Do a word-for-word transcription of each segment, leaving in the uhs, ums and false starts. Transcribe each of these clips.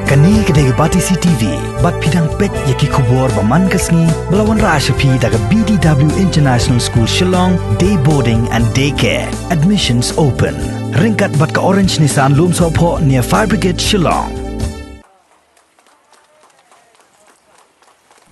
Kane ka dei ka Batesi T V, bad phi dang peit ïa ki khubor ba man ka sngi, ba la wanrah sha phi da ka B D W International School Shillong, Day Boarding and Day Care. Admissions open. Ryngkat bad ka Orange Nissan Lumsohphoh near Fire Brigade Shillong.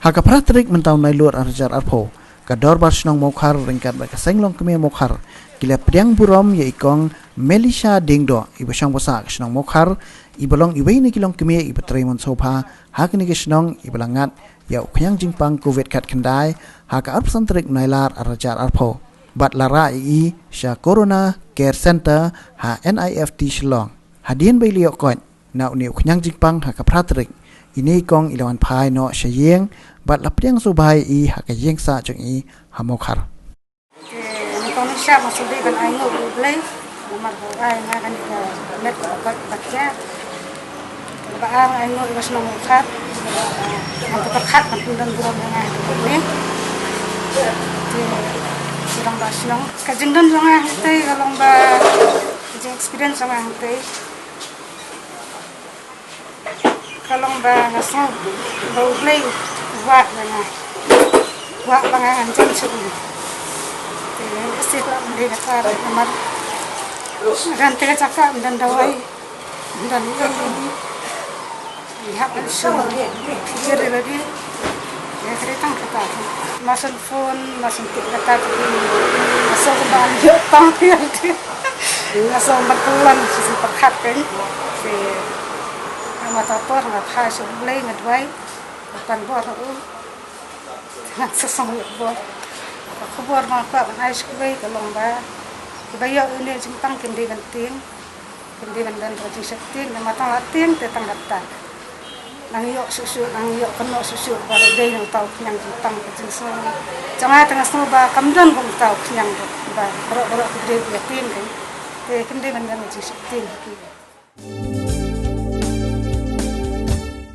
Ha ka phra tarik mynta u Nailur ar hajar arphew, ka Dorbar Shnong Mawkhar ryngkat bad ka Seng Longkmie Mawkhar ki la pdiang burom ïa i Kong Melisha Diengdoh, iba shong basa ka Shnong Mawkhar, iba long iwei na ki longkmie iba trei mon sngewbha ha kane ka shnong, iba la ngat ïa u khñiang jingpang Covid khatkhyndai ha ka arphew san tarik Nailar ar hajar arphew, bad la rah ïa i sha Corona Care Center ha N I F T Shillong. Hadien ba i la ïoh koit na une u khñiang jingpang ha ka phra tarik, ine i Kong i la wan phai noh sha ïing bad la pdiang sngewbha ïa i ha ka ïing sah jong i ha Mawkhar. Te nyngkong nyngshah nga sngewdei ban ainguh ïa U Blei namar ba u ai nga kane ka met kaba koit kaba khiah. Kaba ar, nga ainguh ïa ka shnong Mawkhar. Nga pyrkhat ban pyndon burom ïa nga ha kane. Te ka long ba shnong, ka jingdon jong nga hangtei ka long ba ka jing experience jong nga hangtei ka long ba nga sngew ba U Blei u wad ïa nga, wad ba nga ngan jam sha u. Te nga sngewsih ba U Blei ka tar namar ngan te ka jaka ym don dawai, ym don ïing, ïa ban shu pyrkhat ïa lade. Ïa ka dei tang kata. Ma shu phone, ma shu tip kata ka dei. Ma shu ba ïoh tang ïa lade. Ma shu ban kyllon shu shu pyrkhat kein. Te nga mata por nga phai sha U Blei nga duwai. Nga pan bor ha u. Nga shu sngewbha bor. Ka khubor ma kwah ban ai sha kiwei ka long ba kiba ïoh ïa une u jingpang kim dei ban tieng. Kim dei ban don ka jingsheptieng, namar tang la tieng te tang kata. Nang ïoh shuh shuh, nang ïoh kynnoh shuh shuh ba dei na uta u khñiang jingpang, ka jingsngew jong nga te nga sngew ba kam don kum uta u khñiang ruh, ba baroh baroh ki briew ki ïatieng kein. Te kim dei ban don ka jingsheptieng ha ki.